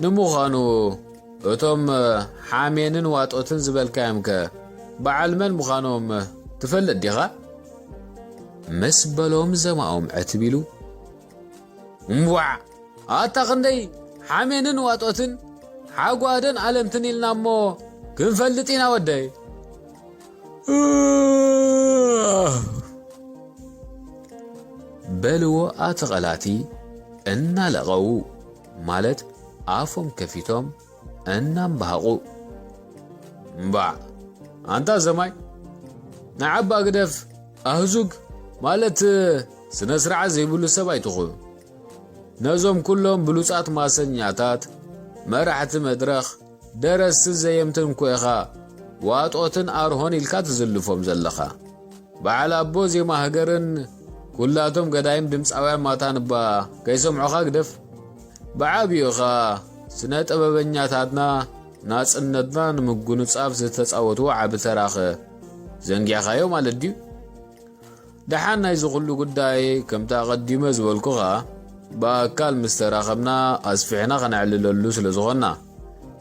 ንምዃኑ እቶም ሓሜንን ዋጦትን ዝበልካዮምከ በዓል መን ምዃኖም ትፈልጥ ዲኻ? ምስ በሎም ዘማኦም ዕትብ ኢሉ፣ እምቧዕ! ኣታ ክንደይ ሓሜንን ዋጦትን ሓጓደን ኣለምትን ኢልና እሞ ክንፈልጥ ኢና ወደይ። በልዎ ኣቲ ቐላቲ እናለቐዉ፣ ማለት ኣፎም ከፊቶም እናምባሃቑ። እምባዕ! ኣንታ ዘማይ፣ ንዓባ ግደፍ ኣህዙግ፣ ማለት ስነ ስርዓት ዘይብሉ ሰብ ኣይትኹን። ነዞም ኩሎም ብሉጻት ማሰኛታት፣ መራሕቲ መድረኽ፣ ደረስቲ ዘየምትን እኮ ኢኻ ዋጦትን ኣርሆን ኢልካ ትዝልፎም ዘለኻ። በዓል ኣቦ ዜማ ሃገርን ኩላቶም ገዳይም ድምጻውያን ማታን እባ ከይሰምዑኻ ግደፍ። ብዓብዩኻ ስነ ጥበበኛታትና ናጽነትና ንምጉንጻፍ ዝተጻወትዎ ዓቢ ተራኸ ዘንጊዕኻዮ ማለት ድዩ? ደሓን ናይዚ ኩሉ ጉዳይ ከምቲ ኣቐዲመ ዝበልኩኻ ብኣካል ምስ ተራኸብና ኣስፊሕና ከነዕልለሉ ስለ ዝኾንና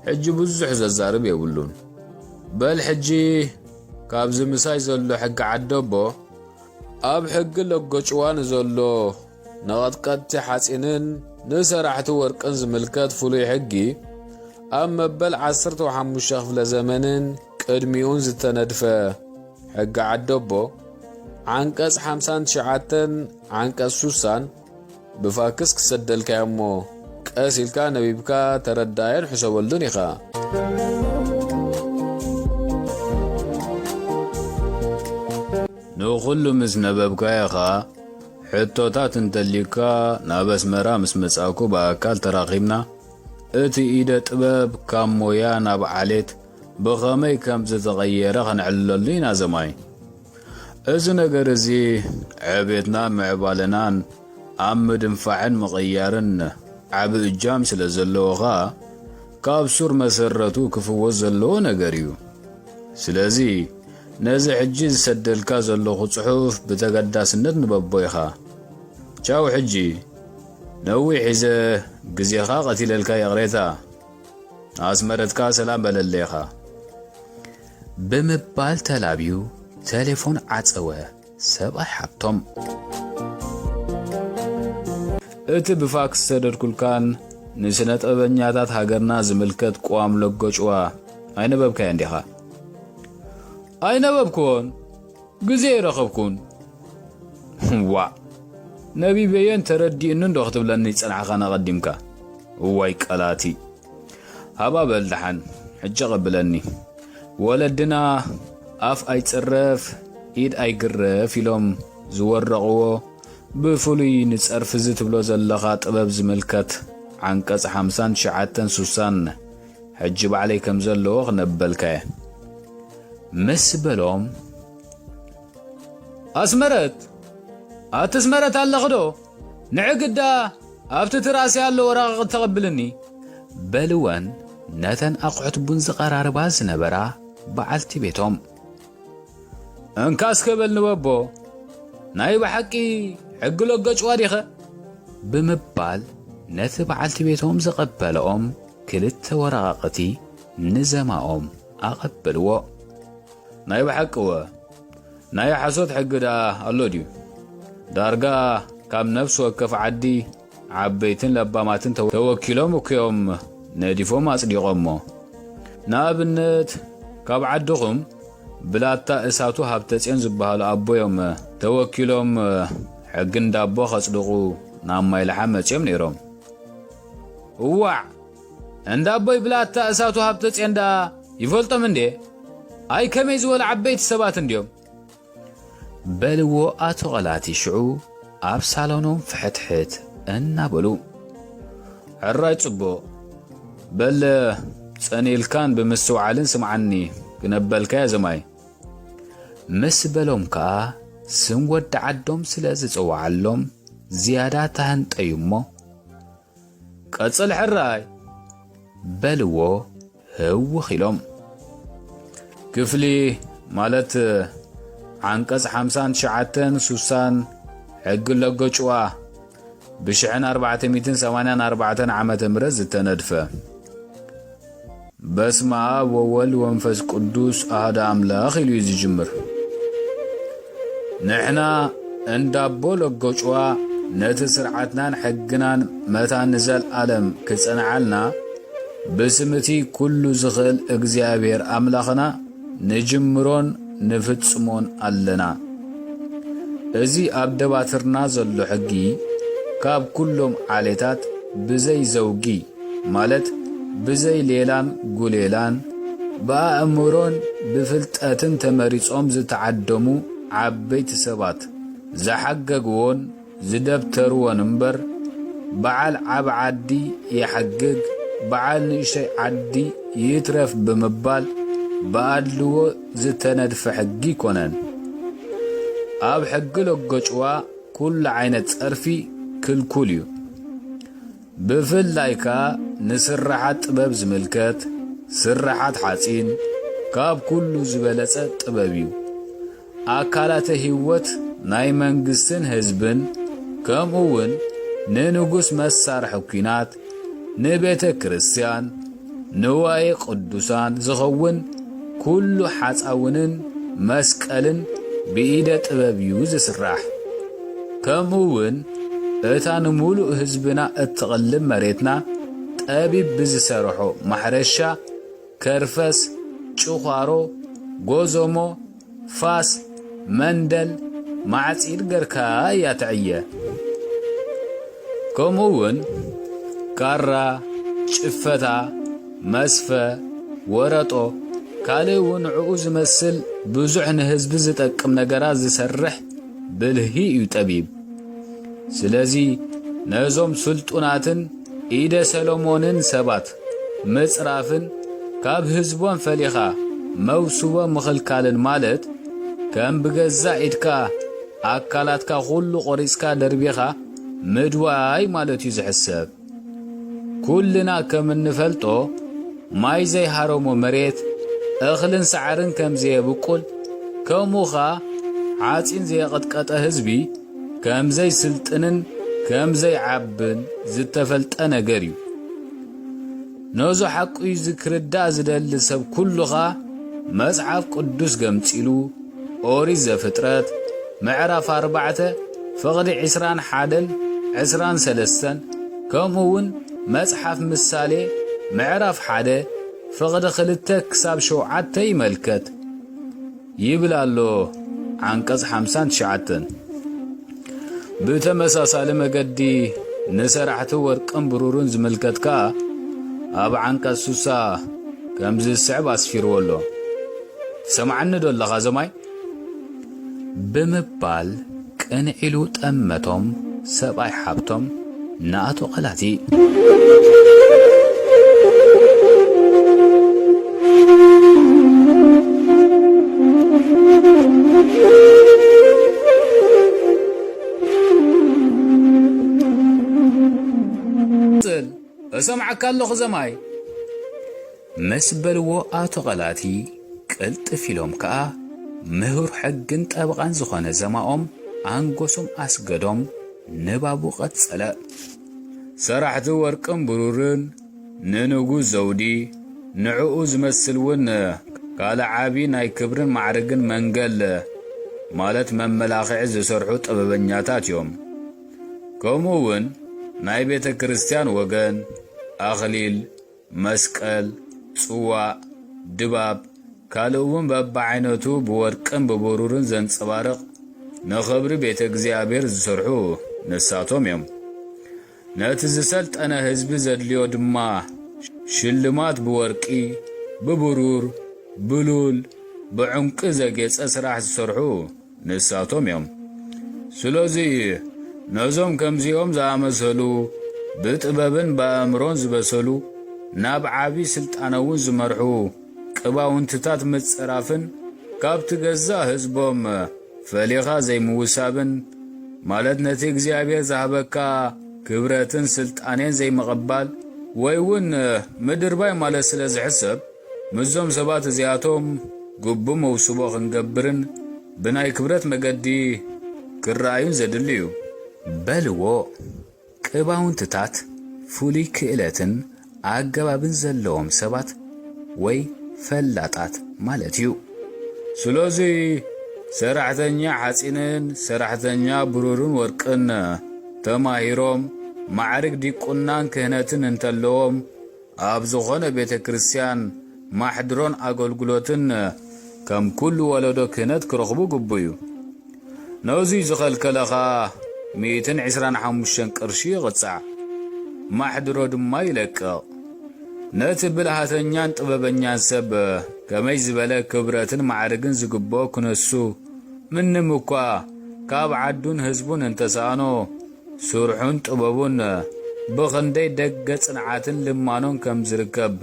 ሕጂ ብዙሕ ዘዛርብ የብሉን። በል ሕጂ ካብዚ ምሳይ ዘሎ ሕጊ ዓደቦ ኣብ ሕጊ ለጎጭዋ ንዘሎ ንቐጥቀጥቲ ሓጺንን ንሰራሕቲ ወርቅን ዝምልከት ፍሉይ ሕጊ ኣብ መበል ዓሰርተ ሓሙሽተ ክፍለ ዘመንን ቅድሚኡን ዝተነድፈ ሕጊ ዓደቦ ዓንቀጽ ሓምሳን ትሽዓተን ዓንቀጽ ሱሳን ብፋክስ ክሰደልካዮ እሞ ቀስ ኢልካ ነቢብካ ተረዳዮን ሕሰበሉን ኢኻ። ንኹሉ ምስ ነበብካዮ ኸኣ ሕቶታት እንተልዩካ ናብ ኣስመራ ምስ መጻእኩ ብኣካል ተራኺብና እቲ ኢደ ጥበብ ካብ ሞያ ናብ ዓሌት ብኸመይ ከም ዝተቐየረ ከነዕልለሉ ኢና ዘማይ። እዚ ነገር እዚ ዕቤትናን ምዕባለናን ኣብ ምድንፋዕን ምቕያርን ዓቢ እጃም ስለ ዘለዎ ኸኣ ካብ ሱር መሰረቱ ክፍወስ ዘለዎ ነገር እዩ። ስለዚ ነዚ ሕጂ ዝሰደልካ ዘለኹ ጽሑፍ ብተገዳስነት ንበቦ ኢኻ። ቻው ሕጂ ነዊሕ ሒዘ ግዜኻ ቀቲለልካ ይቕሬታ። ኣስመረትካ ሰላም በለለይ ኢኻ። ብምባል ተላብዩ ተሌፎን ዓጸወ ሰብኣይ ሓብቶም። እቲ ብፋክስ ሰደድኩልካን ንስነ ጥበበኛታት ሃገርና ዝምልከት ቅዋም ለጎጭዋ ኣይነበብካዮን ዲኻ? ኣይነበብክዎን፣ ግዜ ኣይረኸብኩን። ዋእ! ነቢበዮን ተረዲኡንን ዶ ክትብለኒ ጸናሕኻን ኣቐዲምካ? እዋይ ቀላቲ! ሃባ በል ደሓን፣ ሕጂ ቀብለኒ። ወለድና ኣፍ ኣይጽረፍ፣ ኢድ ኣይግረፍ ኢሎም ዝወረቕዎ ብፍሉይ ንጸርፊ እዚ ትብሎ ዘለኻ ጥበብ ዝምልከት ዓንቀጽ ሓምሳን ትሽዓተን ሱሳን ሕጂ ባዕለይ ከም ዘለዎ ክነብበልካ እየ። ምስ በሎም፣ ኣስመረት! ኣቲ ኣስመረት ኣለኺ ዶ? ንዒ ግዳ ኣብቲ ትራሲ ኣሎ ወረቓቕቲ ተቐብልኒ። በልወን ነተን ኣቑሑት ቡን ዝቐራርባ ዝነበራ በዓልቲ ቤቶም። እንካ እስከ በል ንበቦ፣ ናይ ብሓቂ ሕጊ ለገጭዋ ዲኸ? ብምባል ነቲ በዓልቲ ቤቶም ዘቐበለኦም ክልተ ወረቓቕቲ ንዘማኦም ኣቐበልዎ። ናይ ብሓቂ እወ፣ ናይ ሓሶት ሕጊ ደኣ ኣሎ ድዩ? ዳርጋ ካብ ነፍሲ ወከፍ ዓዲ ዓበይትን ለባማትን ተወ-፣ ተወኪሎም እኮ እዮም ነዲፎም ኣጽዲቖሞ። ንኣብነት፣ ካብ ዓድኹም ብላታ እሳቱ ሃብተጽዮን ዝበሃሉ ኣቦ እዮም ተወኪሎም ሕጊ እንዳቦ ከጽድቑ ናብ ማይልሓ መጽዮም ነይሮም። እዋዕ! እንዳ ኣቦይ ብላታ እሳቱ ሃብተጽዮን ደኣ ይፈልጦም እንዴ? ኣይ ከመይ ዝበሉ ዓበይቲ ሰባት እንድዮም። በልዎ ኣቶ ቐላቲ ሽዑ ኣብ ሳሎኖም ፍሕትሕት እናበሉ። ሕራይ ጽቡቕ። በል ጸኒልካን ብምስትውዓልን ስምዓኒ ክነበልካዮ ዘማይ። ምስ በሎም ከኣ ስም ወዲ ዓዶም ስለ ዝጸውዓሎም ዝያዳ ተሃንጠዩ እሞ፣ ቀጽል ሕራይ በልዎ ህውኽ ኢሎም። ክፍሊ ማለት ዓንቀጽ ሓምሳን ትሽዓተን ሱሳን ሕጊ ለገጭዋ ብሽሕን ኣርባዕተ ሚእትን ሰማንያን ኣርባዕተን ዓመተ ምህረት ዝተነድፈ። በስመ ኣብ ወወልድ ወመንፈስ ቅዱስ ኣሃደ ኣምላኽ ኢሉ እዩ ዝጅምር። ንሕና እንዳቦ ለጎጭዋ ነቲ ስርዓትናን ሕግናን መታን ንዘልኣለም ክጸንዓልና፣ ብስምቲ ኩሉ ዝኽእል እግዚኣብሔር ኣምላኽና ንጅምሮን ንፍጽሞን ኣለና። እዚ ኣብ ደባትርና ዘሎ ሕጊ ካብ ኩሎም ዓሌታት ብዘይ ዘውጊ፣ ማለት ብዘይ ሌላን ጉሌላን፣ ብኣእምሮን ብፍልጠትን ተመሪጾም ዝተዓደሙ ዓበይቲ ሰባት ዝሓገግዎን ዝደብተርዎን እምበር፣ በዓል ዓብ ዓዲ ይሓግግ፣ በዓል ንእሽተይ ዓዲ ይትረፍ ብምባል ብኣድልዎ ዝተነድፈ ሕጊ ኣይኮነን። ኣብ ሕጊ ለጎጭዋ ኩሉ ዓይነት ጸርፊ ክልኩል እዩ። ብፍላይ ከኣ ንስርሓት ጥበብ ዝምልከት፣ ስርሓት ሓጺን ካብ ኩሉ ዝበለጸ ጥበብ እዩ። ኣካላተ ህይወት ናይ መንግስትን ህዝብን፣ ከምኡ እውን ንንጉስ መሳርሒ ኲናት፣ ንቤተ ክርስቲያን፣ ንዋየ ቅዱሳን ዝኸውን ኩሉ ሓፃውንን መስቀልን ብኢደ ጥበብ እዩ ዝስራሕ። ከምኡ እውን እታ ንምሉእ ህዝብና እትቕልብ መሬትና ጠቢብ ብዝሰርሖ ማሕረሻ ከርፈስ፣ ጭዃሮ፣ ጎዞሞ፣ ፋስ፣ መንደል፣ ማዕጺድ ገርካ እያ ትዕየ። ከምኡ እውን ካራ፣ ጭፈታ፣ መስፈ፣ ወረጦ፣ ካልእ እውን ንዕኡ ዝመስል ብዙሕ ንህዝቢ ዝጠቅም ነገራት ዝሰርሕ ብልሂ እዩ ጠቢብ። ስለዚ ነዞም ስልጡናትን ኢደ ሰሎሞንን ሰባት ምጽራፍን ካብ ህዝቦም ፈሊኻ መውስቦ ምኽልካልን ማለት፣ ከም ብገዛእ ኢድካ ኣካላትካ ኩሉ ቆሪጽካ ደርቢኻ ምድዋይ ማለት እዩ ዝሕሰብ። ኩልና ከም እንፈልጦ፣ ማይ ዘይሃረሞ መሬት እኽልን ሳዕርን ከም ዘየብቁል፣ ከምኡ ኸኣ ሓጺን ዘየቐጥቀጠ ህዝቢ ከም ዘይስልጥንን ከም ዘይዓብን ዝተፈልጠ ነገር እዩ። ነዞ ሓቁ እዚ ክርዳእ ዝደሊ ሰብ ኩሉ ኸኣ መጽሓፍ ቅዱስ ገምጺሉ፣ ኦሪት ዘፍጥረት ምዕራፍ ኣርባዕተ ፍቕዲ ዕስራን ሓደን ዕስራን ሰለስተን፣ ከምኡ እውን መጽሓፍ ምሳሌ ምዕራፍ ሓደ ፍቕዲ ክልተ ክሳብ ሸውዓተ ይመልከት ይብል ኣሎ ዓንቀጽ ሓምሳን ትሽዓተን። ብተመሳሳሊ መገዲ ንሰራሕቲ ወርቅን ብሩርን ዝምልከት ከኣ ኣብ ዓንቀጽ ስሳ ከምዚ ዝስዕብ ኣስፊርዎ ኣሎ። ትሰምዓኒ ዶ ኣለኻ ዘማይ? ብምባል ቅንዕ ኢሉ ጠመቶም ሰብኣይ ሓብቶም ንኣቶ ቀላቲ። ጽል፣ እሰምዓካ ኣለኹ ዘማይ። ምስ በልዎ ኣቶ ቀላቲ ቅልጥፍ ኢሎም ከኣ ምሁር ሕግን ጠበቓን ዝኾነ ዘማኦም ኣንጎሶም ኣስገዶም ንባቡ ቀጸለ። ሰራሕቲ ወርቅን ብሩርን ንንጉስ ዘውዲ፣ ንዕኡ ዝመስል እውን ካልእ ዓቢ ናይ ክብርን ማዕርግን መንገል፣ ማለት መመላኽዒ ዝሰርሑ ጥበበኛታት እዮም። ከምኡ እውን ናይ ቤተ ክርስቲያን ወገን፣ ኣኽሊል፣ መስቀል፣ ጽዋእ፣ ድባብ፣ ካልእ እውን በብዓይነቱ ብወርቅን ብብሩርን ዘንጸባርቕ ንኽብሪ ቤተ እግዚኣብሔር ዝሰርሑ ንሳቶም እዮም። ነቲ ዝሰልጠነ ህዝቢ ዘድልዮ ድማ ሽልማት ብወርቂ፣ ብብሩር፣ ብሉል፣ ብዕንቂ ዘጌጸ ስራሕ ዝሰርሑ ንሳቶም እዮም። ስለዚ ነዞም ከምዚኦም ዝኣመሰሉ ብጥበብን ብኣእምሮን ዝበሰሉ ናብ ዓቢ ስልጣነ እውን ዝመርሑ ቅባውንትታት ምጽራፍን ካብቲ ገዛእ ህዝቦም ፈሊኻ ዘይምውሳብን፣ ማለት ነቲ እግዚኣብሔር ዝሃበካ ክብረትን ስልጣኔን ዘይምቕባል ወይ እውን ምድርባይ ማለት ስለ ዝሕሰብ፣ ምስዞም ሰባት እዚኣቶም ግቡእ መውስቦ ክንገብርን ብናይ ክብረት መገዲ ክረኣዩን ዘድሊ እዩ። በልዎ። ክባውንትታት ፍሉይ ክእለትን ኣገባብን ዘለዎም ሰባት ወይ ፈላጣት ማለት እዩ። ስለዚ ሰራሕተኛ ሓጺንን ሰራሕተኛ ብሩርን ወርቅን ተማሂሮም ማዕርግ ዲቁናን ክህነትን እንተለዎም ኣብ ዝኾነ ቤተ ክርስቲያን ማሕድሮን ኣገልግሎትን ከም ኩሉ ወለዶ ክህነት ክረኽቡ ግቡ እዩ። ነዙይ ዝኸልከለ ኸኣ ሚእትን ዕስራን ሓሙሽተን ቅርሺ ይቕጻዕ፣ ማሕድሮ ድማ ይለቅቕ። ነቲ ብልሃተኛን ጥበበኛን ሰብ ከመይ ዝበለ ክብረትን ማዕርግን ዝግብኦ ክነሱ፣ ምንም እኳ ካብ ዓዱን ህዝቡን እንተሰኣኖ፣ ስርሑን ጥበቡን ብኽንደይ ደገ ጽንዓትን ልማኖን ከም ዝርከብ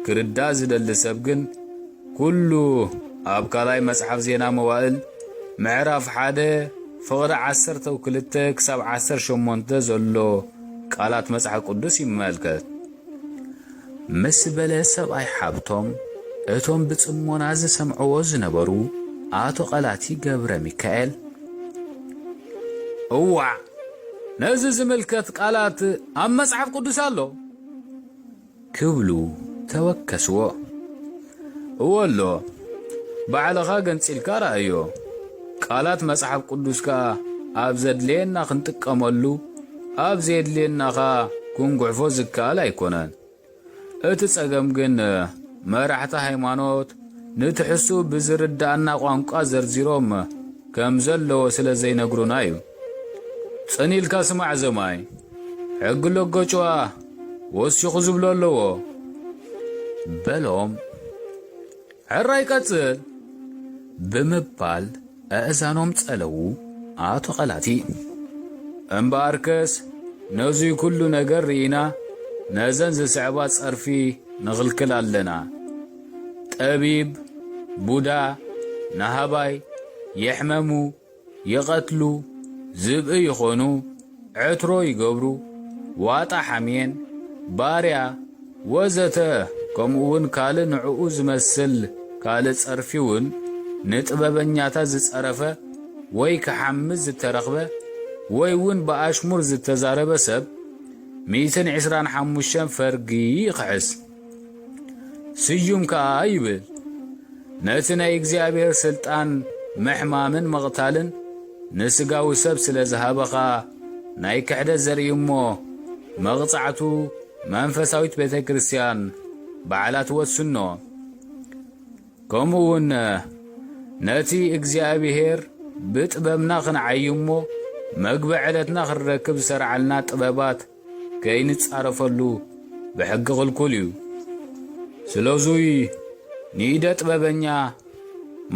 ክርዳእ ዝደሊ ሰብ ግን፣ ኩሉ ኣብ ካልኣይ መጽሓፍ ዜና መዋእል ምዕራፍ ሓደ ፍቕዲ ዓሰርተ ክልተ ክሳብ ዓሰርተ ሸሞንተ ዘሎ ቃላት መጽሓፍ ቅዱስ ይመልከት። ምስ በለ ሰብኣይ ሓብቶም፣ እቶም ብጽሞና ዝሰምዕዎ ዝነበሩ ኣቶ ቐላቲ ገብረ ሚካኤል፣ "እዋዕ፣ ነዚ ዝምልከት ቃላት ኣብ መጽሓፍ ቅዱስ ኣሎ?" ክብሉ ተወከስዎ። "እወ ኣሎ፣ ባዕልኻ ገንጺልካ ረኣዮ። ቃላት መጽሓፍ ቅዱስ ከኣ ኣብ ዘድልየና ክንጥቀመሉ፣ ኣብ ዘየድልየና ኸኣ ክንጉሕፎ ዝከኣል ኣይኮነን። እቲ ጸገም ግን መራሕቲ ሃይማኖት ንትሕሱ ብዝርድኣና ቋንቋ ዘርዚሮም ከም ዘለዎ ስለ ዘይነግሩና እዩ። ጽን ኢልካ ስማዕ ዘማይ፣ ሕጊ ሎጎጭዋ ወሲኹ ዝብሎ ኣለዎ" በሎም። "ሕራይ ቀጽል" ብምባል ኣእዛኖም ጸለዉ ኣቶ ቐላቲ። "እምበኣርከስ ነዙይ ኩሉ ነገር ርኢና ነዘን ዝስዕባ ጸርፊ ንኽልክል ኣለና። ጠቢብ፣ ቡዳ፣ ናሃባይ፣ የሕመሙ፣ ይቐትሉ፣ ዝብኢ ይኾኑ፣ ዕትሮ ይገብሩ፣ ዋጣ ሓምየን፣ ባርያ፣ ወዘተ፣ ከምኡውን ካልእ ንዕኡ ዝመስል ካልእ ጸርፊ እውን ንጥበበኛታት ዝጸረፈ ወይ ክሓምስ ዝተረኽበ ወይ እውን ብኣሽሙር ዝተዛረበ ሰብ ሚእትን ዕስራን ሓሙሽተን ፈርጊ ይኽሕስ። ስዩም ከኣ ይብል፣ ነቲ ናይ እግዚኣብሔር ሥልጣን ምሕማምን ምቕታልን ንሥጋዊ ሰብ ስለ ዝሃበኻ ናይ ክሕደት ዘርኢ እሞ፣ መቕጻዕቱ መንፈሳዊት ቤተ ክርስቲያን ባዕላ ትወስኖ። ከምኡ እውን ነቲ እግዚኣብሔር ብጥበብና ክንዓይ እሞ፣ መግቢ ዕለትና ክንረክብ ዝሰርዓልና ጥበባት ከይንጻረፈሉ ብሕጊ ክልኩል እዩ። ስለዙይ ንኢደ ጥበበኛ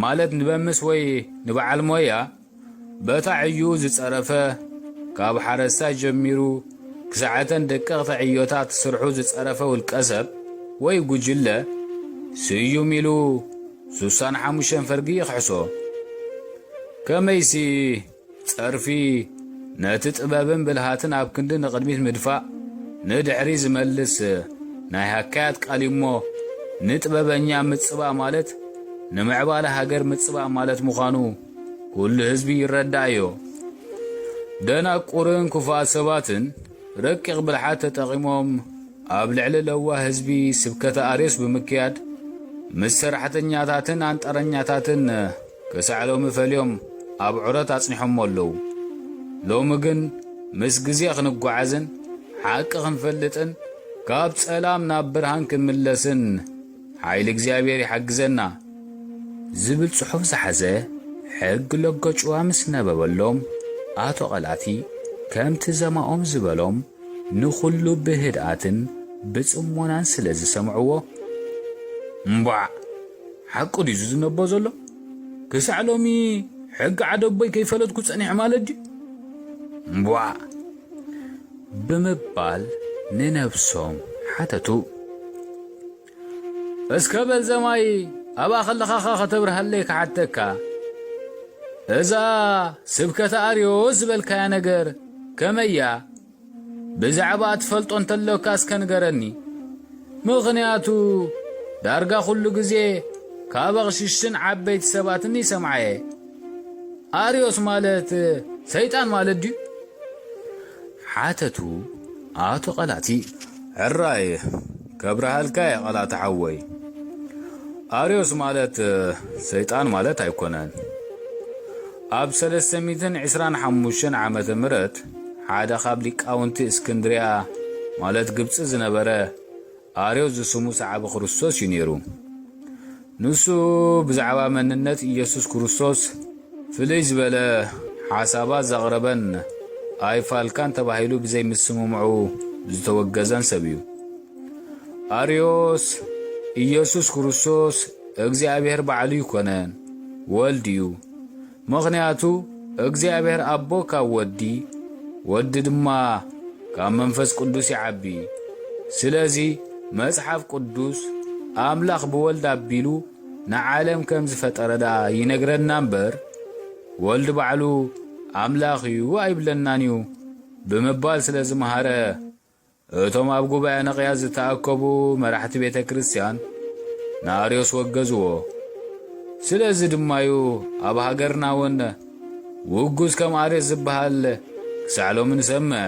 ማለት ንበምስ ወይ ንበዓል ሞያ በታ ዕዩኡ ዝጸረፈ፣ ካብ ሓረስታይ ጀሚሩ ክሳዕ እተን ደቀቕቲ ዕዮታት ስርሑ ዝጸረፈ ውልቀ ሰብ ወይ ጉጅለ ስዩም ኢሉ ሱሳን ሓሙሽተን ፈርጊ ይኽሕሶ። ከመይሲ ጸርፊ ነቲ ጥበብን ብልሃትን ኣብ ክንዲ ንቕድሚት ምድፋእ ንድሕሪ ዝመልስ ናይ ሃካያት ቃል እዩ እሞ፣ ንጥበበኛ ምጽባእ ማለት ንምዕባለ ሃገር ምጽባእ ማለት ምዃኑ ኩሉ ህዝቢ ይረዳእዮ። ደናቁርን ክፉኣት ሰባትን ረቂቕ ብልሓት ተጠቒሞም ኣብ ልዕሊ ለዋህ ህዝቢ ስብከተ ኣርዮስ ብምክያድ፣ ምስ ሰራሕተኛታትን ኣንጠረኛታትን ክሳዕ ሎሚ ፈልዮም ኣብ ዑረት ኣጽኒሖሞ ኣለዉ። ሎሚ ግን ምስ ግዜ ክንጓዓዝን ሓቂ ክንፈልጥን ካብ ጸላም ናብ ብርሃን ክንምለስን ሓይሊ እግዚኣብሔር ይሓግዘና። ዝብል ጽሑፍ ዝሓዘ ሕጊ ሎጎ ጭዋ ምስ ነበበሎም፣ ኣቶ ቐላቲ ከምቲ ዘማኦም ዝበሎም ንኹሉ ብህድኣትን ብጽሞናን ስለ ዝሰምዕዎ፣ "እምቧዕ! ሓቁ ድዩ ዝነቦ ዘሎ? ክሳዕ ሎሚ ሕጊ ዓደቦይ ከይፈለጥኩ ጸኒሐ ማለት ድዩ? እምቧዕ!" ብምባል ንነብሶም ሓተቱ። "እስከ በል ዘማይ፣ ኣብኣ ከለኻኻ ከተብርሃለይ ክሓተካ። እዛ ስብከተ ኣርዮስ ዝበልካያ ነገር ከመይ እያ? ብዛዕባኣ ትፈልጦ እንተሎካ እስከ ንገረኒ። ምኽንያቱ ዳርጋ ኩሉ ግዜ ካብ ኣቕሽሽትን ዓበይቲ ሰባትን ይሰምዓየ። ኣርዮስ ማለት ሰይጣን ማለት ድዩ?" ሓተቱ ኣቶ ቐላቲ። ሕራይ፣ ከብርሃልካ እየ ቐላቲ ሓወይ። ኣርዮስ ማለት ሰይጣን ማለት ኣይኮነን። ኣብ ሰለስተ ሚእትን ዕስራን ሓሙሽተን ዓመተ ምህረት ሓደ ካብ ሊቃውንቲ እስክንድርያ ማለት ግብጺ ዝነበረ ኣርዮስ ዝስሙ ሰዓቢ ክርስቶስ እዩ ነይሩ። ንሱ ብዛዕባ መንነት ኢየሱስ ክርስቶስ ፍልይ ዝበለ ሓሳባት ዘቕረበን ኣይፋልካን ተባሂሉ ብዘይምስምምዑ ዝተወገዘን ሰብ እዩ። ኣርዮስ ኢየሱስ ክርስቶስ እግዚኣብሔር ባዕሉ ኣይኮነን፣ ወልድ እዩ። ምኽንያቱ እግዚኣብሔር ኣቦ ካብ ወዲ፣ ወዲ ድማ ካብ መንፈስ ቅዱስ ይዓቢ። ስለዚ መጽሓፍ ቅዱስ ኣምላኽ ብወልድ ኣቢሉ ንዓለም ከም ዝፈጠረ ደኣ ይነግረና እምበር፣ ወልድ ባዕሉ ኣምላኽ እዩ ኣይብለናን እዩ ብምባል ስለ ዝመሃረ፣ እቶም ኣብ ጉባኤ ንቕያ ዝተኣከቡ መራሕቲ ቤተ ክርስቲያን ንኣርዮስ ወገዝዎ። ስለዚ ድማዩ ኣብ ሃገርና እውን ውጉዝ ከም ኣርዮስ ዝበሃል ክሳዕ ሎሚ ንሰምዕ።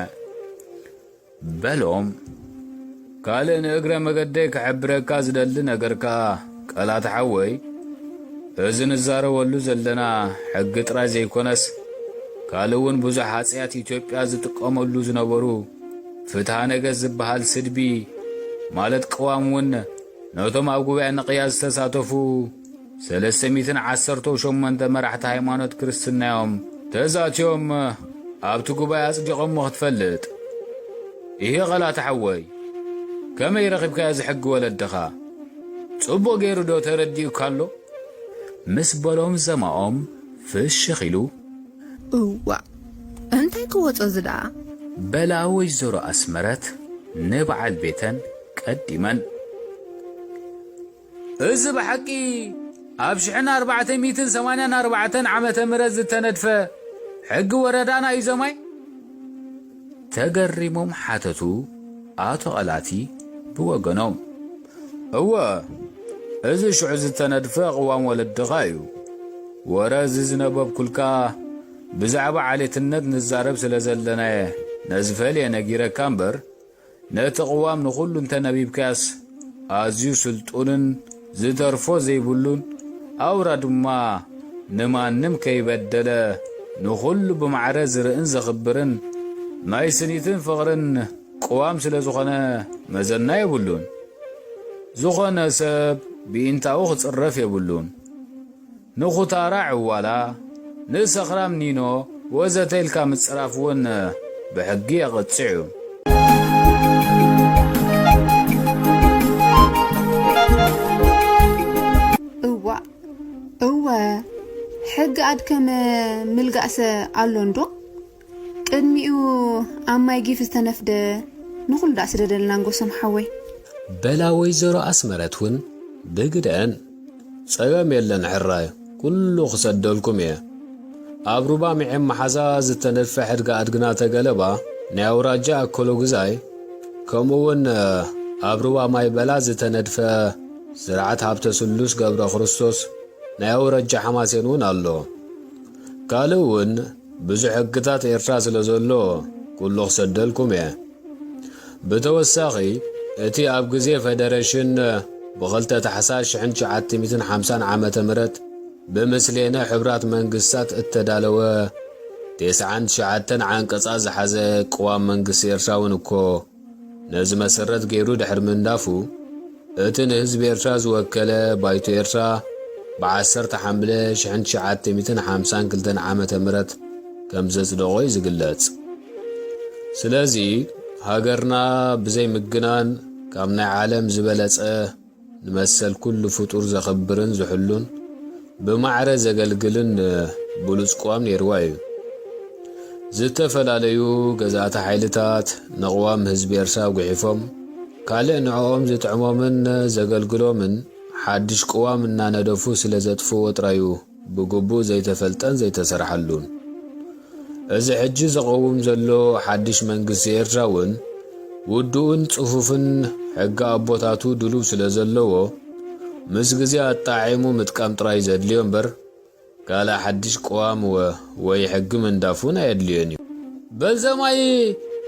በሎም። ካልእ ንእግረ መገደይ ክሕብረካ ዝደሊ ነገር ከኣ፣ ቀላት ሓወይ፣ እዚ ንዛረበሉ ዘለና ሕጊ ጥራይ ዘይኮነስ፣ ካልእ እውን ብዙሕ ሃጸያት ኢትዮጵያ ዝጥቀመሉ ዝነበሩ ፍትሃ ነገስት ዝበሃል ስድቢ፣ ማለት ቅዋም እውን ነቶም ኣብ ጉባኤ ንቕያ ዝተሳተፉ ሰለስተ ሚእትን ዓሰርተው ሸሞንተ መራሕቲ ሃይማኖት ክርስትና እዮም ተዛትዮም ኣብቲ ጉባኤ ኣጽዲቖሞ ክትፈልጥ። ይሄ ቐላት ሓወይ፣ ከመይ ረኺብካዮ እዚ ሕጊ ወለድኻ? ጽቡቕ ገይሩ ዶ ተረዲኡካ ኣሎ? ምስ በሎም ዘማኦም ፍሽኽ ኢሉ። እዋእ፣ እንታይ ክወጾ እዚ ደኣ? በላ ወይዘሮ ኣስመረት ንበዓል ቤተን ቀዲመን። እዚ ብሓቂ ኣብ ሽሕን ኣርባዕተ ሚእትን ሰማንያን ኣርባዕተን ዓመተ ምህረት ዝተነድፈ ሕጊ ወረዳና እዩ ዘማይ? ተገሪሞም ሓተቱ ኣቶ ቐላቲ ብወገኖም። እወ፣ እዚ ሽዑ ዝተነድፈ ቅዋም ወለድኻ እዩ። ወረ እዚ ዝነበብኩልካ ብዛዕባ ዓሌትነት ንዛረብ ስለ ዘለናየ ነዚ ፈልየ ነጊረካ እምበር፣ ነቲ ቅዋም ንኹሉ እንተነቢብካያስ ኣዝዩ ስልጡንን ዝተርፎ ዘይብሉን፣ ኣውራ ድማ ንማንም ከይበደለ ንኹሉ ብማዕረ ዝርእን ዘኽብርን ናይ ስኒትን ፍቕርን ቅዋም ስለ ዝኾነ መዘና የብሉን። ዝኾነ ሰብ ብኢንታኡ ክጽረፍ የብሉን። ንኹታራ ዕዋላ፣ ንሰኽራም ኒኖ ወዘተ ኢልካ ምጽራፍ እውን ብሕጊ የቐጽዕ እዩ። እዋእ፣ እወ፣ ሕጊ ኣድከመ ምልጋእሰ ኣሎ እንዶ? ቅድሚኡ ኣብ ማይ ጊፍ ዝተነፍደ ንኹሉ ደኣ ስደደልና ንጎሶም ሓወይ። በላ ወይዘሮ ኣስመረት እውን ብግደአን። ጸገም የለን ሕራይ፣ ኩሉ ክሰደልኩም እየ። ኣብ ሩባ ሚዔም መሓዛ ዝተነድፈ ሕድጋ ኣድግና ተገለባ ናይ ኣውራጃ ኣኮሎጉዛይ፣ ከምኡ እውን ኣብ ሩባ ማይ በላ ዝተነድፈ ስርዓት ሃብተ ስሉስ ገብረ ክርስቶስ ናይ ኣውራጃ ሓማሴን እውን ኣሎ። ካልእ እውን ብዙሕ ሕግታት ኤርትራ ስለ ዘሎ ኩሉ ክሰደልኩም እየ። ብተወሳኺ እቲ ኣብ ግዜ ፈደረሽን ብኽልተ ታሕሳስ ሽሕን ትሽዓተ ሚእትን ሓምሳን ዓመተ ምህረት ብምስሌነ ሕብራት መንግስታት እተዳለወ ተስዓን ትሽዓተን ዓንቀጻት ዝሓዘ ቅዋም መንግስቲ ኤርትራ እውን እኮ ነዚ መሰረት ገይሩ ድሕሪ ምንዳፉ፣ እቲ ንህዝቢ ኤርትራ ዝወከለ ባይቶ ኤርትራ ብዓሰርተ ሓምለ ሽሕን ትሽዓተ ሚእትን ሓምሳን ክልተን ዓመተ ምህረት ከም ዘጽደቖ እዩ ዝግለጽ። ስለዚ፣ ሃገርና ብዘይ ምግናን ካብ ናይ ዓለም ዝበለጸ ንመሰል ኩሉ ፍጡር ዘኽብርን ዝሕሉን ብማዕረ ዘገልግልን ብሉጽ ቅዋም ነይርዋ እዩ። ዝተፈላለዩ ገዛእቲ ሓይልታት ንቅዋም ህዝቢ ኤርትራ ጉሒፎም፣ ካልእ ንዕኦም ዝጥዕሞምን ዘገልግሎምን ሓድሽ ቅዋም እናነደፉ ስለ ዘጥፍዎ ጥራዩ ብግቡእ ዘይተፈልጠን ዘይተሰርሓሉን። እዚ ሕጂ ዝቐውም ዘሎ ሓድሽ መንግስቲ ኤርትራ እውን ውዱእን ጽፉፍን ሕጊ ኣቦታቱ ድሉው ስለ ዘለዎ፣ ምስ ግዜ ኣጣዒሙ ምጥቃም ጥራይ ዘድልዮ እምበር፣ ካልእ ሓድሽ ቅዋም ወ-፣ ወይ ሕጊ ምንዳፍ እውን ኣየድልዮን እዩ። በል ዘማይ፣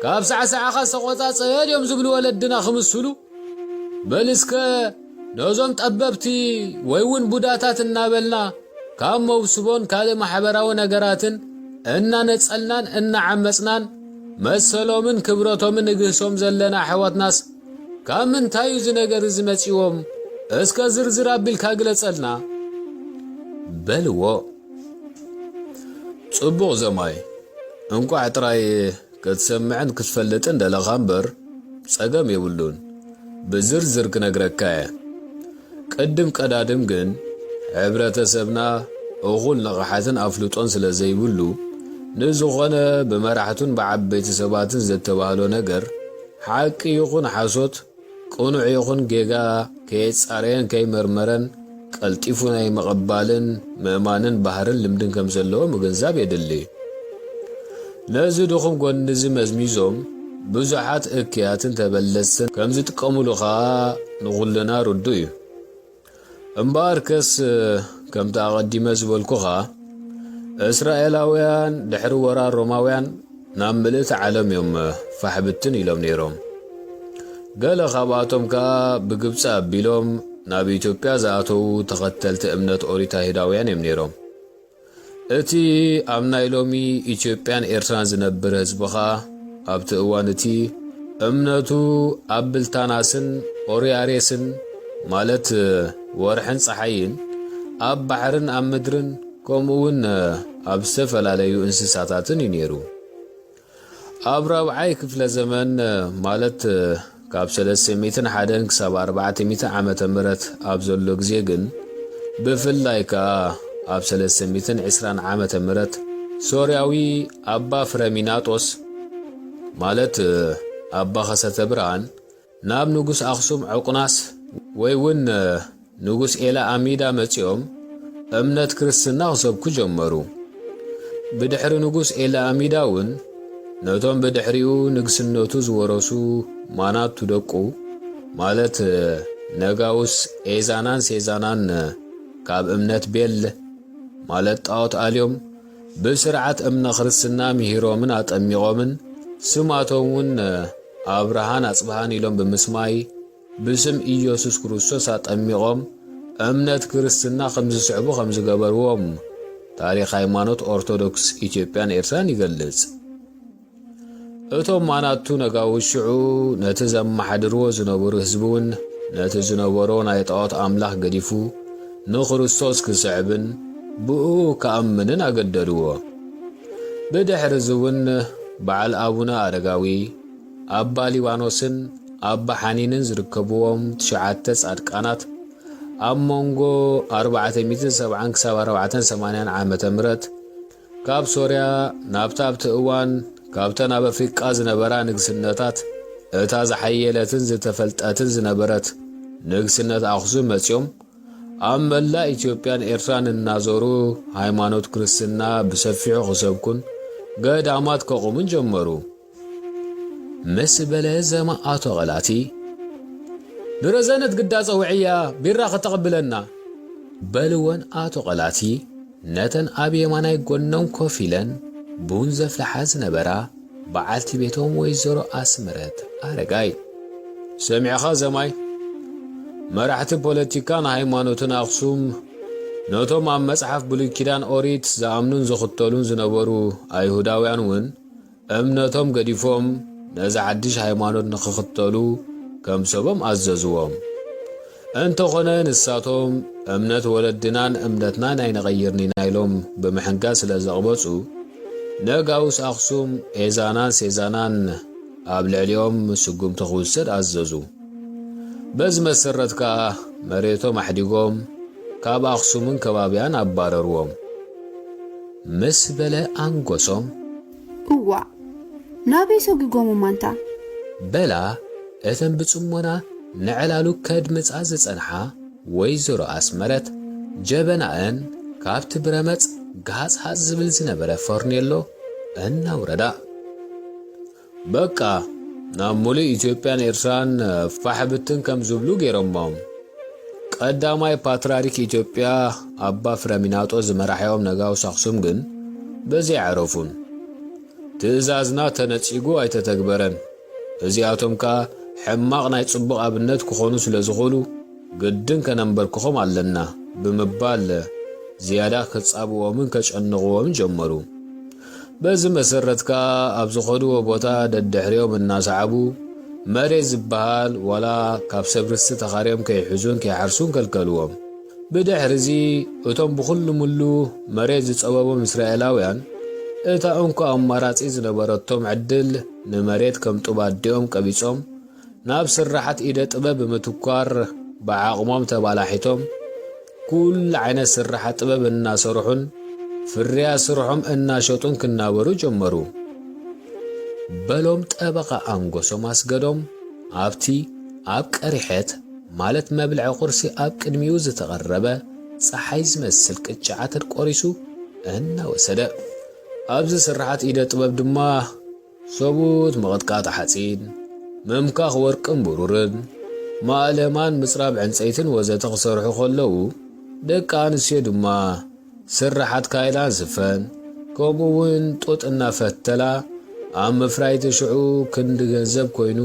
ካብ ሳዕሳዕኻ ዝተቖጻጸ ድዮም ዝብሉ ወለድና ክምስሉ? በል እስከ ነዞም ጠበብቲ ወይ እውን ቡዳታት እናበልና ካብ መውስቦን ካልእ ማሕበራዊ ነገራትን እናነጸልናን እናዓመጽናን መሰሎምን ክብረቶምን ንግህሶም ዘለና ኣሕዋትናስ ካብ ምንታይ እዩ እዚ ነገር እዚ መጺዎም? እስከ ዝርዝር ኣቢልካ ግለጸልና በልዎ። ጽቡቕ ዘማይ፣ እንቋዕ ጥራይ ክትሰምዕን ክትፈልጥን ደለኻ እምበር ጸገም የብሉን። ብዝርዝር ክነግረካ እየ። ቅድም ቀዳድም ግን ሕብረተሰብና እኹል ንቕሓትን ኣፍልጦን ስለ ዘይብሉ፣ ንዝኾነ ብመራሕቱን ብዓበይቲ ሰባትን ዘተባህሎ ነገር ሓቂ ይኹን ሓሶት ቅኑዕ ይኹን ጌጋ ከየጻረየን ከይመርመረን ቀልጢፉ ናይ ምቕባልን ምእማንን ባህርን ልምድን ከም ዘለዎ ምግንዛብ የድሊ። ነዚ ድኹም ጎኒ እዚ መዝሚዞም ብዙሓት እክያትን ተበለጽትን ከም ዝጥቀሙሉ ኸኣ ንኹልና ርዱእ እዩ። እምበኣርከስ ከምቲ ኣቐዲመ ዝበልኩኻ እስራኤላውያን ድሕሪ ወራር ሮማውያን ናብ ምልእቲ ዓለም እዮም ፋሕ ብትን ኢሎም ነይሮም። ገለ ካብኣቶም ከኣ ብግብጺ ኣቢሎም ናብ ኢትዮጵያ ዝኣተዉ ተኸተልቲ እምነት ኦሪት ኣይሁዳውያን እዮም ነይሮም። እቲ ኣብ ናይ ሎሚ ኢትዮጵያን ኤርትራን ዝነብር ህዝቢ ኸኣ ኣብቲ እዋን እቲ እምነቱ ኣብ ብልታናስን ኦርያሬስን ማለት ወርሕን ጸሓይን ኣብ ባሕርን ኣብ ምድርን ከምኡ እውን ኣብ ዝተፈላለዩ እንስሳታትን እዩ ነይሩ። ኣብ ራብዓይ ክፍለ ዘመን ማለት ካብ ሰለስተ ሚእትን ሓደን ክሳብ ኣርባዕተ ሚእቲ ዓመተ ምህረት ኣብ ዘሎ ግዜ ግን ብፍላይ ከኣ ኣብ ሰለስተ ሚእትን ዕስራን ዓመተ ምህረት ሶርያዊ ኣባ ፍረሚናጦስ ማለት ኣባ ኸሰተ ብርሃን ናብ ንጉስ ኣኽሱም ዑቅናስ ወይ እውን ንጉስ ኤላ ኣሚዳ መጺኦም እምነት ክርስትና ክሰብኩ ጀመሩ። ብድሕሪ ንጉስ ኤላ ኣሚዳ እውን ነቶም ብድሕሪኡ ንግስነቱ ዝወረሱ ማናቱ ደቁ ማለት ነጋውስ ኤዛናን ሴዛናን ካብ እምነት ቤል ማለት ጣዖት ኣልዮም ብስርዓት እምነ ክርስትና ምሂሮምን ኣጠሚቖምን ስማቶም እውን ኣብርሃን ኣጽብሃን ኢሎም ብምስማይ ብስም ኢየሱስ ክርስቶስ ኣጠሚቖም እምነት ክርስትና ከም ዝስዕቡ ከም ዝገበርዎም ታሪኽ ሃይማኖት ኦርቶዶክስ ኢትዮጵያን ኤርትራን ይገልጽ። እቶም ማናቱ ነጋውስ ሽዑ ነቲ ዘመሓድርዎ ዝነበሩ ህዝቢ እውን ነቲ ዝነበሮ ናይ ጣዖት ኣምላኽ ገዲፉ ንክርስቶስ ክስዕብን ብእኡ ክኣምንን ኣገደድዎ። ብድሕሪ እዚ እውን በዓል ኣቡነ ኣረጋዊ፣ ኣባ ሊባኖስን ኣባ ሓኒንን ዝርከብዎም ትሽዓተ ጻድቃናት ኣብ መንጎ ኣርባዕተ ሚእትን ሰብዓን ክሳብ ኣርባዕተን ሰማንያን ዓመተ ምህረት ካብ ሶርያ ናብታ ኣብቲ እዋን ካብተን ኣብ ኣፍሪቃ ዝነበራ ንግስነታት እታ ዝሓየለትን ዝተፈልጠትን ዝነበረት ንግስነት ኣኽሱም መጺኦም ኣብ መላእ ኢትዮጵያን ኤርትራን እናዞሩ ሃይማኖት ክርስትና ብሰፊሑ ክሰብኩን ገዳማት ከቑሙን ጀመሩ። ምስ በለ ዘማ ኣቶ ቐላቲ፣ ንረዘነት ግዳ ጸውዕያ ቢራ ከተቕብለና በልወን ኣቶ ቐላቲ ነተን ኣብ የማናይ ጎኖም ኮፍ ኢለን ቡን ዘፍልሓ ዝነበራ በዓልቲ ቤቶም ወይዘሮ ኣስመረት ኣረጋይ። ሰሚዕኻ ዘማይ፣ መራሕቲ ፖለቲካን ሃይማኖትን ኣኽሱም ነቶም ኣብ መጽሓፍ ብሉይ ኪዳን ኦሪት ዝኣምኑን ዝኽተሉን ዝነበሩ ኣይሁዳውያን እውን እምነቶም ገዲፎም ነዚ ሓድሽ ሃይማኖት ንኽኽተሉ ከም ሰቦም ኣዘዝዎም። እንተኾነ ንሳቶም እምነት ወለድናን እምነትናን ኣይንቐይርን ኢና ኢሎም ብምሕንጋስ ስለ ዘቕበጹ፣ ነጋውስ ኣኽሱም ኤዛናን ሴዛናን ኣብ ልዕሊኦም ስጉምቲ ክውሰድ ኣዘዙ። በዚ መሰረት ከኣ መሬቶም ኣሕዲጎም ካብ ኣኽሱምን ከባቢያን ኣባረርዎም። ምስ በለ ኣንጎሶም፣ እዋእ፣ ናበይ ሰጒጎም እማንታ? በላ እተን ብጽሞና ንዕላሉ ከድምጻ ዝጸንሓ ወይዘሮ ኣስመረት ጀበናኣን ካብቲ ብረመጽ ጋጽ ሃጽ ዝብል ዝነበረ ፈርኔሎ እናውረዳ። በቃ ናብ ሙሉእ ኢትዮጵያን ኤርትራን ፋሕ ብትን ከም ዝብሉ ገይሮሞም። ቀዳማይ ፓትርያርክ ኢትዮጵያ ኣባ ፍረሚናጦስ ዝመራሕኦም ነጋውስ ኣኽሱም ግን በዚ ኣይዓረፉን። ትእዛዝና ተነጺጉ ኣይተተግበረን። እዚኣቶም ከኣ ሕማቕ ናይ ጽቡቕ ኣብነት ክኾኑ ስለ ዝኾኑ፣ ግድን ከነንበርክኾም ኣለና ብምባል፣ ዝያዳ ክጻብዎምን ከጨንቕዎምን ጀመሩ። በዚ መሰረት ከኣ ኣብ ዝኸድዎ ቦታ ደድሕሪኦም እናሰዓቡ፣ መሬት ዝበሃል ዋላ ካብ ሰብ ርስቲ ተኻርዮም ከይሕዙን ከይሓርሱን ከልከልዎም። ብድሕርዚ፣ እቶም ብኹሉ ምሉ መሬት ዝጸበቦም እስራኤላውያን፣ እታ እንኮ ኣማራጺ ዝነበረቶም ዕድል ንመሬት ከም ጡብ ኣዲኦም ቀቢጾም፣ ናብ ስርሓት ኢደ ጥበብ ብምትኳር ብዓቕሞም ተባላሒቶም፣ ኩሉ ዓይነት ስርሓት ጥበብ እናሰርሑን ፍርያት ስርሖም እናሸጡን ክናበሩ ጀመሩ። በሎም ጠበቓ ኣንጎሶም ኣስገዶም ኣብቲ ኣብ ቀሪሐት ማለት መብልዒ ቁርሲ ኣብ ቅድሚኡ ዝተቐረበ ጸሓይ ዝመስል ቅጫ ዓተር ቆሪሱ እናወሰደ። ኣብዚ ስርሓት ኢደ ጥበብ ድማ ሰብኡት ምቕጥቃጥ ሓጺን፣ ምምካኽ ወርቅን ብሩርን፣ ማእለማን ምጽራብ ዕንጸይትን ወዘተ ክሰርሑ ከለዉ፣ ደቂ ኣንስትዮ ድማ ስርሓት ካይላን ስፈን፣ ከምኡ እውን ጡጥ እናፈተላ ኣብ ምፍራይ እቲ ሽዑ ክንዲ ገንዘብ ኮይኑ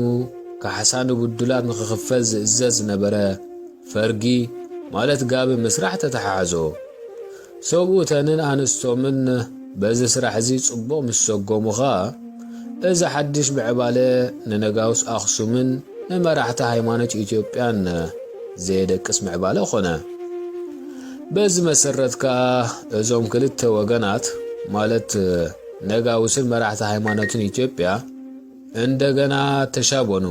ካሕሳ ንብዱላት ንኽኽፈል ዝእዘዝ ዝነበረ ፈርጊ ማለት ጋቢ ምስራሕ ተተሓሕዞ። ሰብኡተንን ኣንስቶምን በዚ ስራሕ እዚ ጽቡቕ ምስ ሰጎሙ ኸኣ፣ እዚ ሓድሽ ምዕባለ ንነጋውስ ኣኽሱምን ንመራሕቲ ሃይማኖት ኢትዮጵያን ዘየደቅስ ምዕባለ ኾነ። በዚ መሰረት ከኣ እዞም ክልተ ወገናት፣ ማለት ነጋውስን መራሕቲ ሃይማኖትን ኢትዮጵያ፣ እንደገና ተሻበኑ፣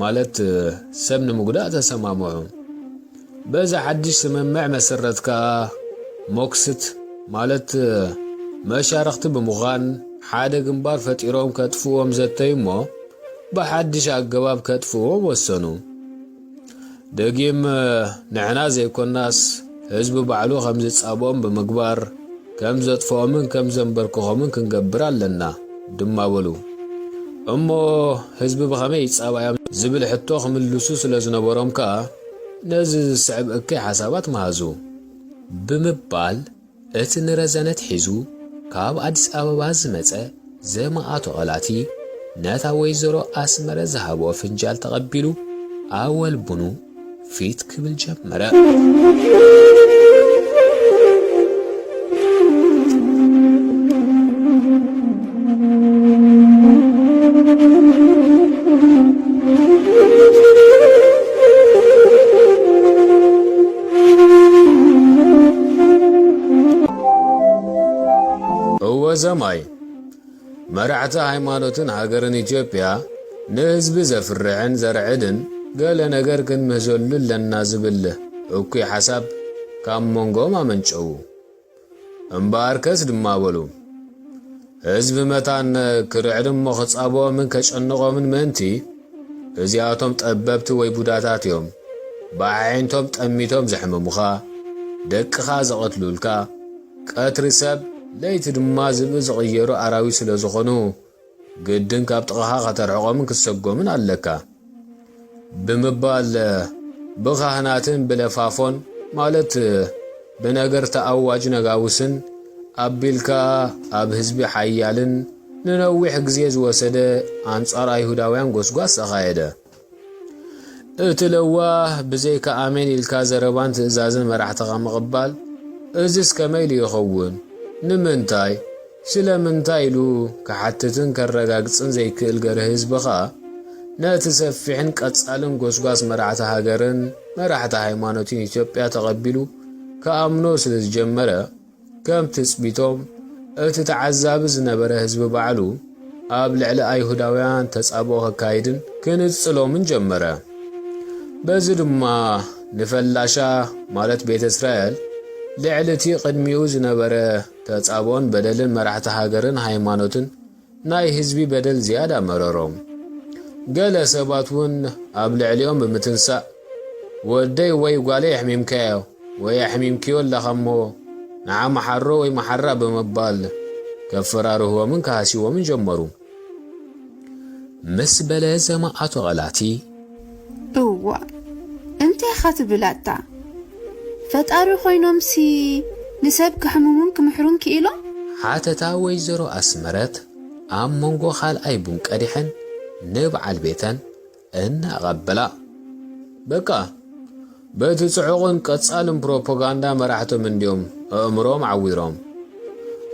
ማለት ሰብ ንምጉዳእ ተሰማምዑ። በዚ ሓድሽ ስምምዕ መሰረት ከኣ ሞክስት፣ ማለት መሻርኽቲ ብምዃን፣ ሓደ ግንባር ፈጢሮም ከጥፍዎም ዘተዩ እሞ፣ ብሓድሽ ኣገባብ ከጥፍዎም ወሰኑ። ደጊም ንሕና ዘይኮናስ፣ ህዝቢ ባዕሉ ከም ዝጻብኦም ብምግባር፣ ከም ዘጥፍኦምን ከም ዘንበርክኾምን ክንገብር ኣለና ድማ በሉ። እሞ ህዝቢ ብኸመይ ይጻባዮም ዝብል ሕቶ ክምልሱ ስለ ዝነበሮም ከኣ፣ ነዚ ዝስዕብ እከይ ሓሳባት መሃዙ። ብምባል እቲ ንረዘነት ሒዙ ካብ ኣዲስ ኣበባ ዝመጸ ዘመኣቶ ቐላቲ ነታ ወይዘሮ ኣስመረ ዝሃብኦ ፍንጃል ተቐቢሉ ኣወል ቡኑ ፊት ክብል ጀመረ። እወ ዘማይ፣ መራሕቲ ሃይማኖትን ሃገርን ኢትዮጵያ ንህዝቢ ዘፍርሕን ዘርዕድን ገለ ነገር ክንምህዘሉ ኣለና ዝብል እኩይ ሓሳብ ካብ መንጎኦም ኣመንጨዉ። እምበኣርከስ ድማ በሉ፣ ህዝቢ መታን ክርዕድ እሞ ክጻብኦምን ከጨንቖምን ምእንቲ፣ እዚኣቶም ጠበብቲ ወይ ቡዳታት እዮም። ብኣዒንቶም ጠሚቶም ዘሕምሙኻ፣ ደቅኻ ዝቐትሉልካ፣ ቀትሪ ሰብ ለይቲ ድማ ዝብኢ ዝቕየሩ ኣራዊት ስለ ዝኾኑ፣ ግድን ካብ ጥቓኻ ከተርሕቖምን ክትሰጎምን ኣለካ። ብምባል ብኻህናትን ብለፋፎን፣ ማለት ብነገርቲ ኣዋጅ ነጋውስን ኣቢልካ ኣብ ህዝቢ ሓያልን ንነዊሕ ግዜ ዝወሰደ ኣንጻር ኣይሁዳውያን ጎስጓስ ኣኻየደ። እቲ ለዋህ ብዘይካ ኣሜን ኢልካ ዘረባን ትእዛዝን መራሕትኻ ምቕባል፣ እዝስ ከመይ ኢሉ ይኸውን? ንምንታይ? ስለምንታይ ኢሉ ክሓትትን ከረጋግጽን ዘይክእል ገርሂ ህዝቢ ኸኣ፣ ነቲ ሰፊሕን ቀጻልን ጎስጓስ መራሕቲ ሃገርን መራሕቲ ሃይማኖትን ኢትዮጵያ ተቐቢሉ ክኣምኖ ስለ ዝጀመረ፣ ከም ትጽቢቶም፣ እቲ ተዓዛቢ ዝነበረ ህዝቢ ባዕሉ ኣብ ልዕሊ ኣይሁዳውያን ተጻብኦ ከካይድን ክንጽሎምን ጀመረ። በዚ ድማ ንፈላሻ፣ ማለት ቤተ እስራኤል፣ ልዕሊ እቲ ቅድሚኡ ዝነበረ ተጻብኦን በደልን መራሕቲ ሃገርን ሃይማኖትን ናይ ህዝቢ በደል ዝያዳ መረሮም። ገለ ሰባት እውን ኣብ ልዕሊኦም ብምትንሳእ፣ "ወደይ ወይ ጓለይ ኣሕሚምካዮ ወይ ኣሕሚምክዮ ኣለኻ እሞ፣ ንዓ መሓሮ ወይ መሓራ" ብምባል ከፈራርህዎምን ክሃስይዎምን ጀመሩ። ምስ በለ ዘማኣቶ ቐላቲ፣ "እዋ፣ እንታይ ኢኻ ትብል ኣታ? ፈጣሪ ኮይኖምሲ ንሰብ ከሕምሙን ክምሕሩን ክኢሎም?" ሓተታ ወይዘሮ ኣስመረት ኣብ መንጎ ካልኣይ ቡን ቀዲሐን ንበዓል ቤተን እናቐበላ። በቃ፣ በቲ ጽዑቕን ቀጻልን ፕሮፓጋንዳ መራሕቶም እንድዮም ኣእምሮም ዓዊሮም።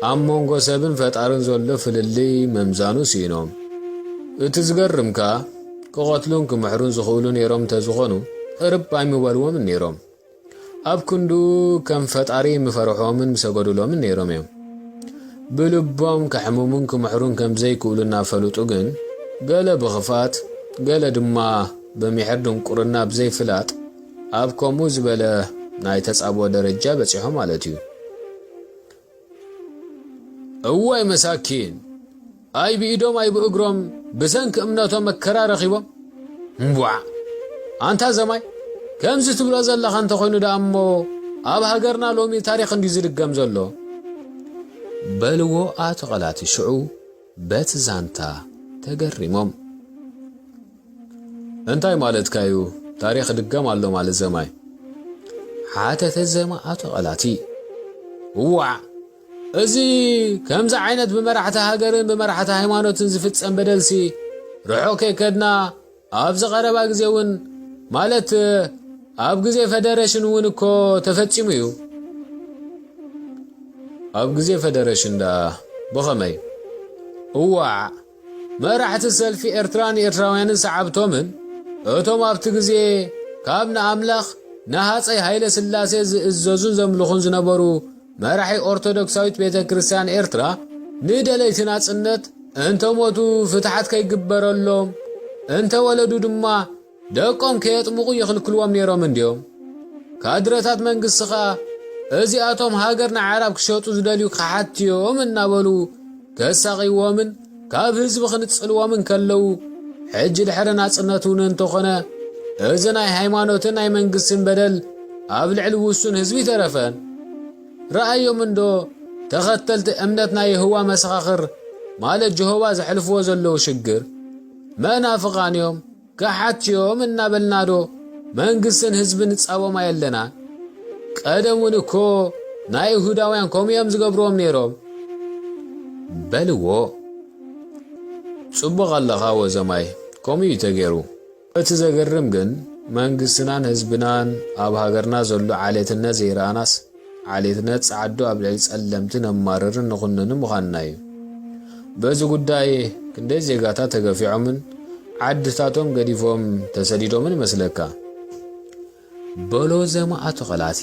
ኣብ መንጎ ሰብን ፈጣርን ዘሎ ፍልልይ ምምዛኑ ስኢኖም። እቲ ዝገርም ከኣ፣ ክቐትሉን ክምሕሩን ዝኽእሉ ነይሮም እንተዝኾኑ፣ እርብ ኣይምበልዎምን ነይሮም። ኣብ ክንዱ ከም ፈጣሪ ምፈርሖምን ምሰገዱሎምን ነይሮም እዮም። ብልቦም ከሕምሙን ክምሕሩን ከም ዘይክእሉ እናፈሉጡ ግን፣ ገለ ብኽፋት፣ ገለ ድማ ብምሕር ድንቁርና ብዘይፍላጥ፣ ኣብ ከምኡ ዝበለ ናይ ተጻብኦ ደረጃ በጺሖም ማለት እዩ። እዋይ መሳኪን! ኣይ ብኢዶም ኣይ ብእግሮም ብሰንኪ እምነቶም መከራ ረኺቦም። እምቧዕ! ኣንታ ዘማይ፣ ከምዚ ትብሎ ዘለኻ እንተኾይኑ ደኣ እሞ፣ ኣብ ሃገርና ሎሚ ታሪኽ እንድዩ ዝድገም ዘሎ። በልዎ ኣቶ ቐላቲ ሽዑ በቲ ዛንታ ተገሪሞም። እንታይ ማለትካ እዩ? ታሪኽ ድገም ኣሎ ማለት ዘማይ? ሓተተ ዘማ ኣቶ ቐላቲ። እዋዕ! እዚ ከምዚ ዓይነት ብመራሕቲ ሃገርን ብመራሕቲ ሃይማኖትን ዝፍጸም በደልሲ ርሑቕ ከይከድና ኣብዚ ቀረባ ግዜ እውን፣ ማለት ኣብ ግዜ ፈደረሽን እውን እኮ ተፈጺሙ እዩ። ኣብ ግዜ ፈደረሽን ደኣ ብኸመይ? እዋዕ! መራሕቲ ሰልፊ ኤርትራን ኤርትራውያንን ሰዓብቶምን፣ እቶም ኣብቲ ግዜ ካብ ንኣምላኽ ንሃጸይ ሃይለ ስላሴ ዝእዘዙን ዘምልኹን ዝነበሩ መራሒ ኦርቶዶክሳዊት ቤተ ክርስቲያን ኤርትራ፣ ንደለይቲ ናጽነት እንተ ሞቱ ፍትሓት ከይግበረሎም፣ እንተ ወለዱ ድማ ደቆም ከየጥምቑ ይኽልክልዎም ነይሮም እንድዮም። ካድረታት መንግስቲ ኸኣ፣ እዚኣቶም ሃገር ንዓራብ ክሸጡ ዝደልዩ ከሓትዮም እናበሉ ከሳቕይዎምን ካብ ህዝቢ ክንጽልዎምን ከለዉ፣ ሕጂ ድሕሪ ናጽነት እውን እንተኾነ፣ እዚ ናይ ሃይማኖትን ናይ መንግስትን በደል ኣብ ልዕሊ ውሱን ህዝቢ ኣይተረፈን። ረኣዮም እንዶ፣ ተኸተልቲ እምነት ናይ የሆዋ መሰኻኽር፣ ማለት ጀሆባ ዘሕልፍዎ ዘለዉ ሽግር። መናፍቓን እዮም፣ ከሓትዮም እናበልና ዶ መንግስትን ህዝብን ንጻቦም ኣየለናን? ቀደም እውን እኮ ናይ ይሁዳውያን ከምኡ እዮም ዝገብርዎም ነይሮም። በልዎ። ጽቡቕ ኣለኻ ወዘማይ፣ ከምኡ እዩ ተገይሩ። እቲ ዘገርም ግን መንግስትናን ህዝብናን ኣብ ሃገርና ዘሎ ዓሌትነት ዘይረኣናስ ዓሌትነት ጸዓዱ ኣብ ልዕሊ ጸለምቲ ነማርርን ንኹንንን ምዃንና እዩ። በዚ ጉዳይ ክንደይ ዜጋታት ተገፊዖምን ዓድታቶም ገዲፎም ተሰዲዶምን ይመስለካ? በሎ ዘማኣቱ ቐላቲ